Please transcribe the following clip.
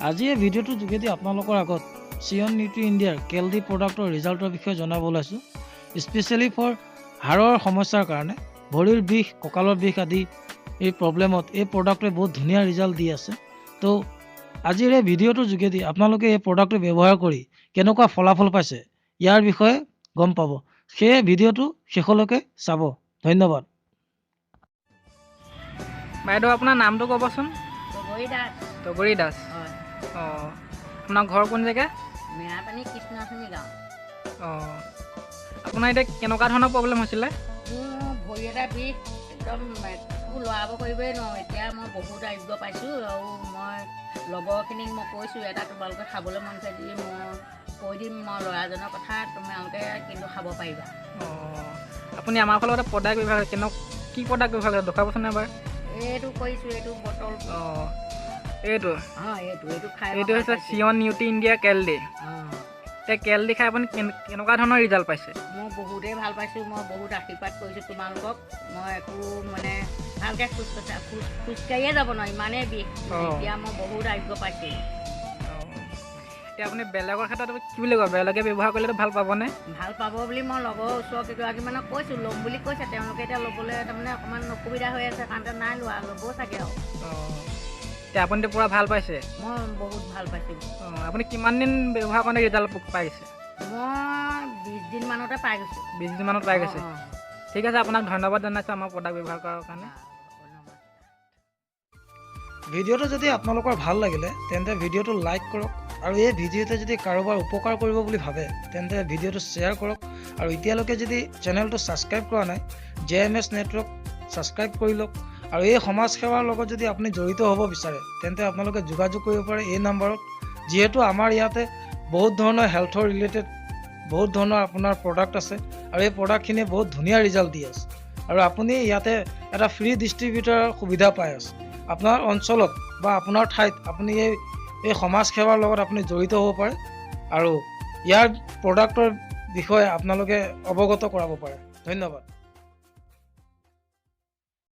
আজি এই ভিডিঅ'টোৰ যোগেদি আপোনালোকৰ আগত চিয়ন নিউট্ৰি ইণ্ডিয়াৰ কেলডি প্ৰডাক্টৰ ৰিজাল্টৰ বিষয়ে জনাব ওলাইছোঁ। স্পেচিয়েলি ফৰ হাড়ৰ সমস্যাৰ কাৰণে, ভৰিৰ বিষ, কঁকালৰ বিষ আদি এই প্ৰব্লেমত এই প্ৰডাক্টটোৱে বহুত ধুনীয়া ৰিজাল্ট দি আছে। তো আজিৰ এই ভিডিঅ'টোৰ যোগেদি আপোনালোকে এই প্ৰডাক্টটো ব্যৱহাৰ কৰি কেনেকুৱা ফলাফল পাইছে, ইয়াৰ বিষয়ে গম পাব। সেয়ে ভিডিঅ'টো শেষলৈকে চাব। ধন্যবাদ। বাইদেউ, আপোনাৰ নামটো ক'বচোন। গগৈ দাস। টগৰী দাস। হয়। অঁ, আপোনাৰ ঘৰ কোন জেগা? মেৰাপানী কৃষ্ণাচনী গাঁও। অঁ, আপোনাৰ এতিয়া কেনেকুৱা ধৰণৰ প্ৰব্লেম হৈছিলে? মোৰ ভৰি এটা বিষ, একদম একো লৰাব কৰিবই নোৱাৰোঁ। এতিয়া মই বহুত আৰোগ্য পাইছোঁ আৰু মই লগৰখিনিক মই কৈছোঁ, এটা তোমালোকে খাবলৈ মন আছে যদি মই কৈ দিম মই ল'ৰাজনৰ কথা, তোমালোকে কিন্তু খাব পাৰিবা। অঁ, আপুনি আমাৰ ফালৰ এটা প্ৰডাক্ট ব্যৱহাৰ কি প্ৰডাক্ট ব্যৱহাৰ কৰে, দেখুৱাবচোন এবাৰ। এইটো কৰিছোঁ, এইটো বটল। অঁ, এইটো? অঁ, এইটো খাই মই এইটো ভাল হৈছে পাইছোঁ। Sion nutri India কেলডি। অঁ। এতিয়া কেলডি খাই আপুনি কেনেকুৱা ধৰণৰ ৰিজাল্ট পাইছে? মই বহুতেই ভাল পাইছোঁ। মই বহুত আশীৰ্বাদ কৰিছোঁ তোমালোকক। মই একো মানে ভালকৈ খোজকাঢ়িয়ে যাব নোৱাৰোঁ, ইমানেই বিষ। এতিয়া মই বহুত আৰোগ্য পাইছোঁ। অঁ, এতিয়া আপুনি বেলেগৰ ক্ষেত্ৰত কি বুলি কয়? বেলেগে ব্যৱহাৰ কৰিলেতো ভাল পাবনে? ভাল পাব বুলি মই লগৰ ওচৰৰ কেইগৰাকীমানক কৈছোঁ, ল'ম বুলি কৈছে। তেওঁলোকে এতিয়া ল'বলৈ তাৰমানে অকণমান অসুবিধা হৈ আছে কাৰণে নাই লোৱা, ল'ব চাগে আৰু। অঁ, এতিয়া আপুনিতো পূৰা ভাল পাইছে? মই বহুত ভাল পাইছোঁ। অঁ, আপুনি কিমান দিন ব্যৱহাৰ কৰোঁতে ৰিজাল্ট পাইছে? মই 20 দিনমানতে পাই গৈছোঁ। 20 দিনমানত পাই গৈছে? অঁ। ঠিক আছে, আপোনাক ধন্যবাদ জনাইছোঁ আমাৰ প্ৰডাক্ট ব্যৱহাৰ কৰাৰ কাৰণে। ধন্যবাদ। ভিডিঅ'টো যদি আপোনালোকৰ ভাল লাগিলে, তেন্তে ভিডিঅ'টো লাইক কৰক আৰু এই ভিডিঅ'টোৱে যদি কাৰোবাৰ উপকাৰ কৰিব বুলি ভাবে, তেন্তে ভিডিঅ'টো শ্বেয়াৰ কৰক। আৰু এতিয়ালৈকে যদি চেনেলটো ছাবস্ক্ৰাইব কৰা নাই, J M S network subscribe কৰি লওক। আৰু এই সমাজ সেৱাৰ লগত যদি আপুনি জড়িত হ'ব বিচাৰে, তেন্তে আপোনালোকে যোগাযোগ কৰিব পাৰে এই নাম্বাৰত। যিহেতু আমাৰ ইয়াতে বহুত ধৰণৰ হেল্থৰ ৰিলেটেড বহুত ধৰণৰ আপোনাৰ প্ৰডাক্ট আছে আৰু এই প্ৰডাক্টখিনিয়ে বহুত ধুনীয়া ৰিজাল্ট দি আছে আৰু আপুনি ইয়াতে এটা ফ্ৰী ডিষ্ট্ৰিবিউটৰৰ সুবিধা পাই আছে। আপোনাৰ অঞ্চলত বা আপোনাৰ ঠাইত আপুনি এই সমাজ সেৱাৰ লগত আপুনি জড়িত হ'ব পাৰে আৰু ইয়াৰ প্ৰডাক্টৰ বিষয়ে আপোনালোকে অৱগত কৰাব পাৰে। ধন্যবাদ।